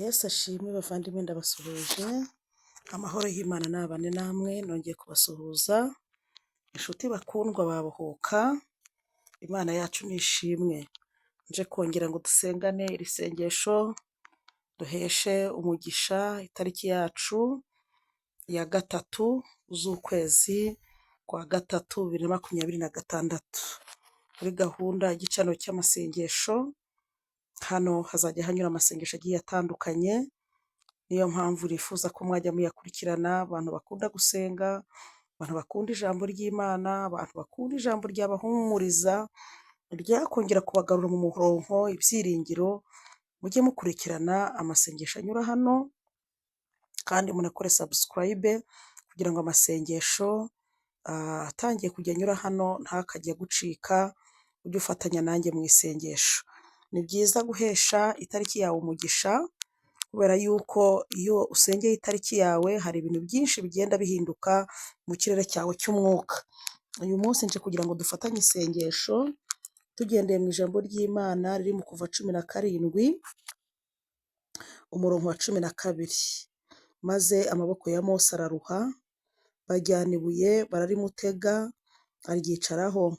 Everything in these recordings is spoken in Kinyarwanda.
Yesu ashimwe bavandimwe ndabasuhuje, amahoro y'Imana nabane namwe, nongeye kubasuhuza, inshuti bakundwa babohoka, Imana yacu ni ishimwe. Nje kongera ngo dusengane iri sengesho, duheshe umugisha itariki yacu ya 3 z'ukwezi kwa 3 2026. Muri gahunda y'igicaniro cy'amasengesho, hano hazajya hanyura amasengesho agiye atandukanye, niyo mpamvu nifuza ko mwajya muyakurikirana, abantu bakunda gusenga, abantu bakunda ijambo ry'Imana, abantu bakunda ijambo ryabahumuriza, ryakongera kubagarura mu murongo, ibyiringiro, mujye mukurikirana amasengesho anyura hano, kandi munakore subscribe kugira ngo amasengesho atangiye kujya anyura hano ntakajye agucika, ujye ufatanya nanjye mu isengesho. Ni byiza guhesha itariki yawe umugisha, kubera yuko iyo usengeye itariki yawe hari ibintu byinshi bigenda bihinduka mu kirere cyawe cy'umwuka. Uyu munsi nje kugira ngo dufatanye isengesho, tugendeye mu ijambo ry'Imana riri mu Kuva 17, umurongo wa 12. Maze amaboko ya Mose araruha, bajyana ibuye bararimutega, aryicaraho.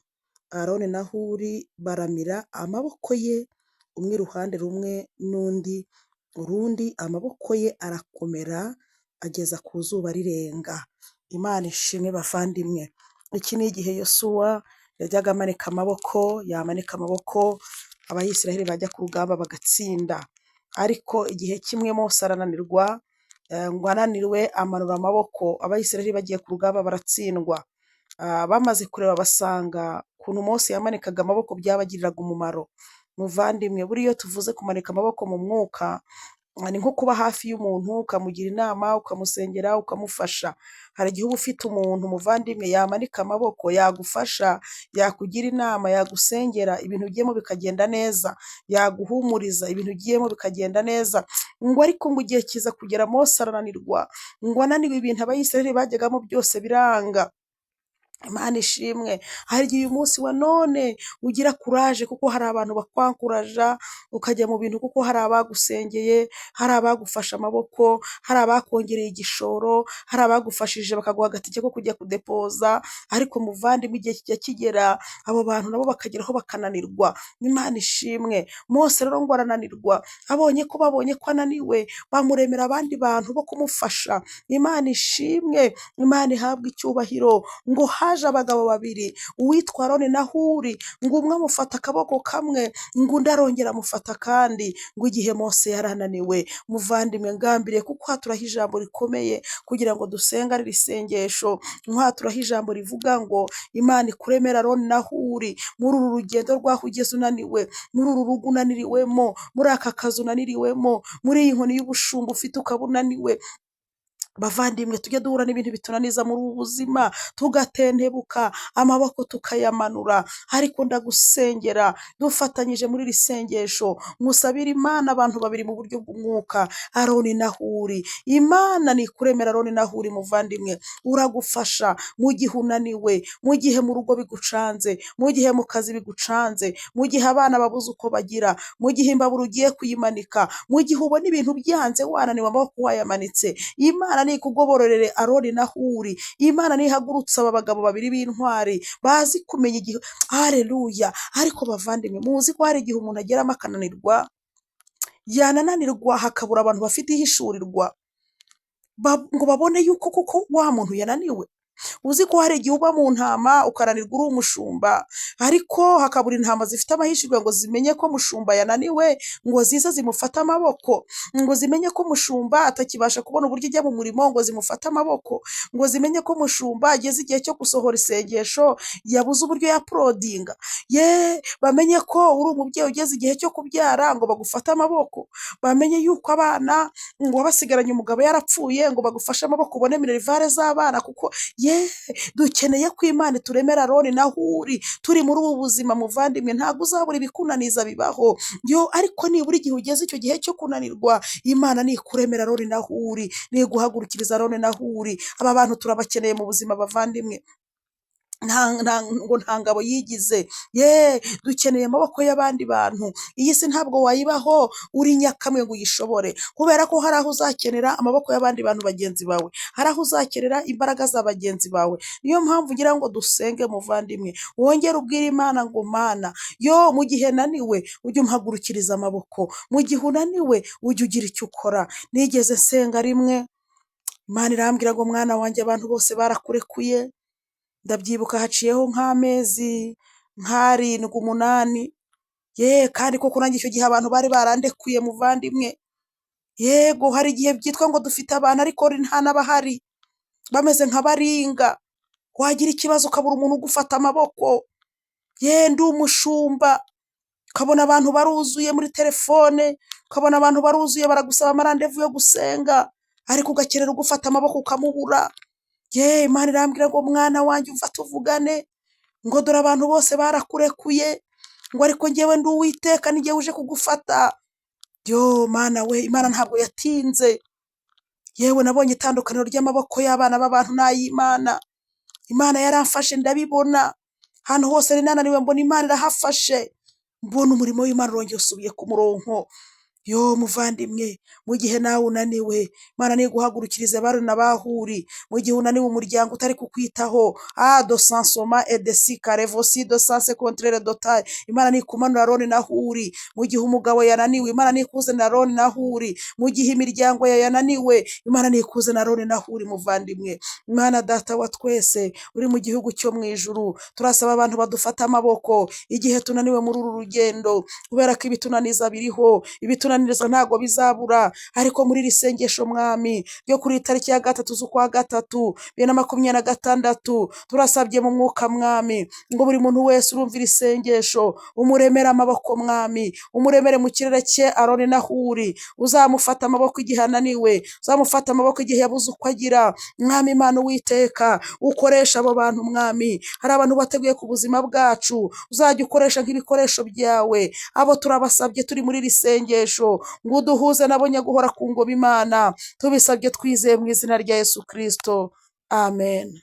Aroni na Huri baramira amaboko ye, umwe iruhande rumwe n'undi urundi, amaboko ye arakomera ageza ku zuba rirenga. Imana ishimwe bavandimwe. Iki ni igihe Yosuwa yajyaga amanika amaboko, yamanika amaboko Abayisiraheli bajya ku rugamba bagatsinda. Ariko igihe kimwe Mose arananirwa, ngo ananirwe amanura amaboko, Abayisiraheli bagiye ku rugamba baratsindwa. Bamaze kureba basanga ukuntu Mose yamanikaga amaboko byabagiriraga umumaro. Muvandimwe, buriya iyo tuvuze kumanika amaboko mu mwuka, ni nko kuba hafi y'umuntu ukamugira inama, ukamusengera, ukamufasha. Hari igihe uba ufite umuntu muvandimwe yamanika amaboko, yagufasha, yakugira inama, yagusengera, ibintu ugiyemo bikagenda neza, yaguhumuriza, ibintu ugiyemo bikagenda neza. Ngo ariko ngo igihe kiza kugera Mose arananirwa, ngo ananiwe ibintu Abayisiraheli bajyagamo byose biranga. Imana ishimwe. Hari igihe uyu munsi wa none ugira kuraje kuko hari abantu bakwankuraja, ukajya mu bintu kuko hari abagusengeye, hari abagufashe amaboko, hari abakongereye igishoro, hari abagufashije bakaguha agatike ko kujya kudepoza, ariko muvandimwe igihe kijya kigera abo bantu nabo bakageraho bakananirwa. Imana ishimwe. Mose rero ngo arananirwa, abonye ko babonye ko ananiwe, bamuremera abandi bantu bo kumufasha. Imana ishimwe, Imana ihabwe icyubahiro. Ngo haje abagabo babiri, uwitwa Aroni na Huri, ngo umwe amufata akaboko kamwe, ngo undi arongera amufata akandi, ngo igihe Mose yarananiwe. Muvandimwe, ngambiriye kukwaturaraho ijambo rikomeye kugira ngo dusenge ari isengesho, nkwaturaho ijambo rivuga ngo Imana ikuremere Aroni na Huri muri uru rugendo rw'aho ugeze unaniwe, muri uru rugo unaniriwemo, muri aka kazi unaniriwemo, muri iyi nkoni y'ubushumba ufite ukaba unaniwe. Bavandimwe, tujye duhura n'ibintu bitunaniza muri ubu buzima, tugatentebuka, amaboko tukayamanura, ariko ndagusengera dufatanyije muri iri sengesho, musabire Imana abantu babiri mu buryo bw'umwuka, Aroni na Huri. Imana nikuremera Aroni na Huri muvandimwe, uragufasha mu gihe unaniwe, mu gihe mu rugo bigucanze, mu gihe mu kazi bigucanze, mu gihe abana babuze uko bagira, mu gihe imbabura ugiye kuyimanika, mu gihe ubona ibintu byanze wananiwe amaboko wayamanitse. Imana nikugobororere Aroni na Huri. Imana nihagurutse aba bagabo babiri b'intwari bazi kumenya igihe. Haleluya! Ariko bavandimwe, muzi ko hari igihe umuntu ageramo akananirwa, yanananirwa hakabura abantu bafite ihishurirwa ngo babone yuko koko wa muntu yananiwe. Uzi ko hari igihe uba mu ntama ukananirwa uri umushumba, ariko hakabura intama zifite amahishurwa ngo zimenye ko mushumba yananiwe, ngo zize zimufate amaboko, ngo zimenye ko mushumba atakibasha kubona uburyo ajya mu murimo, ngo zimufate amaboko, ngo zimenye ko mushumba ageze igihe cyo gusohora isengesho yabuze uburyo yaporodinga. Ye, bamenye ko uri umubyeyi ugeze igihe cyo kubyara ngo bagufate amaboko, bamenye yuko abana ngo wabasigaranye umugabo yarapfuye ngo bagufashe amaboko ubone minerivare z'abana, kuko ye dukeneye ko Imana ituremera Aroni na Huri turi muri ubu buzima. Muvandimwe, ntabwo uzabura ibikunaniza bibaho yo, ariko nibura igihe ugeze icyo gihe cyo kunanirwa, Imana nikuremera Aroni na Huri, niguhagurukiriza Aroni na Huri. Aba bantu turabakeneye mu buzima bavandimwe. Ngo nta ngabo yigize. Ye, dukeneye amaboko y'abandi bantu. Iyi si ntabwo wayibaho uri nyakamwe ngo uyishobore, kubera ko hari aho uzakenera amaboko y'abandi bantu bagenzi bawe, hari aho uzakenera imbaraga za bagenzi bawe. Niyo mpamvu ngira ngo dusenge muvandimwe, wongere ubwire Imana ngo Mana yo, mu gihe naniwe ujye umpagurukiriza amaboko, mu gihe unaniwe ujye ugira icyo ukora. Nigeze nsenga rimwe, Imana irambwira ngo mwana wanjye abantu bose barakurekuye. Ndabyibuka haciyeho nk'amezi nk'arindwi 8, ye kandi koko nanjye icyo gihe abantu bari barandekuye muvandimwe. Yego hari igihe byitwa ngo dufite abantu ariko nta n'abahari, bameze nka baringa, wagira ikibazo ukabura umuntu ugufata amaboko. Ye ndi umushumba, ukabona abantu baruzuye muri telefone, ukabona abantu baruzuye baragusaba amarandevu yo gusenga, ariko ugakenera ugufata amaboko ukamubura. Ye Imana irambwira ngo mwana wanjye umva tuvugane, ngo dore abantu bose barakurekuye, ngo ariko njyewe ndi Uwiteka ni njyewe uje kugufata. Yo Mana we, Imana ntabwo yatinze. Yewe nabonye itandukaniro ry'amaboko y'abana b'abantu n'ay'Imana. Imana yaramfashe ndabibona, ahantu hose nari nananiwe mbona Imana irahafashe, mbona umurimo w'Imana urongeye usubiye ku murongo. Yo muvandimwe, mu gihe nawe unaniwe, Imana niguhagurukirize ba Aroni na ba Huri. Mu gihe unaniwe umuryango utari kukwitaho, a do sansoma et de sikare vosi do sanse kontrere dotaye, Imana nikumanura Aroni na Huri. Mu gihe umugabo yananiwe, Imana nikuzanira Aroni na Huri. Mu gihe imiryango yawe yananiwe, Imana nikuzanira Aroni na Huri. Muvandimwe, Imana data wa twese uri mu gihugu cyo mu ijuru, turasaba abantu badufata amaboko igihe tunaniwe muri uru rugendo, kubera ko ibitunaniza biriho, ibitunaniza ntabwo bizabura. Ariko muri iri sengesho mwami ryo kuri tariki ya 3 z'ukwa 3 2026, turasabye mu mwuka mwami ngo buri muntu wese urumva iri sengesho umuremere amaboko mwami, umuremere mu kirere cye Aroni na Huri, uzamufata amaboko igihe ananiwe, uzamufata amaboko igihe yabuze uko agira. Mwami Imana Uwiteka, ukoresha abo bantu mwami, hari abantu bateguye ku buzima bwacu, uzajya ukoresha nk'ibikoresho byawe. Abo turabasabye turi muri iri sengesho ngo uduhuze nabo nyaguhora ku ngoma Imana, tubisabye twizeye mu izina rya Yesu Kristo, amen.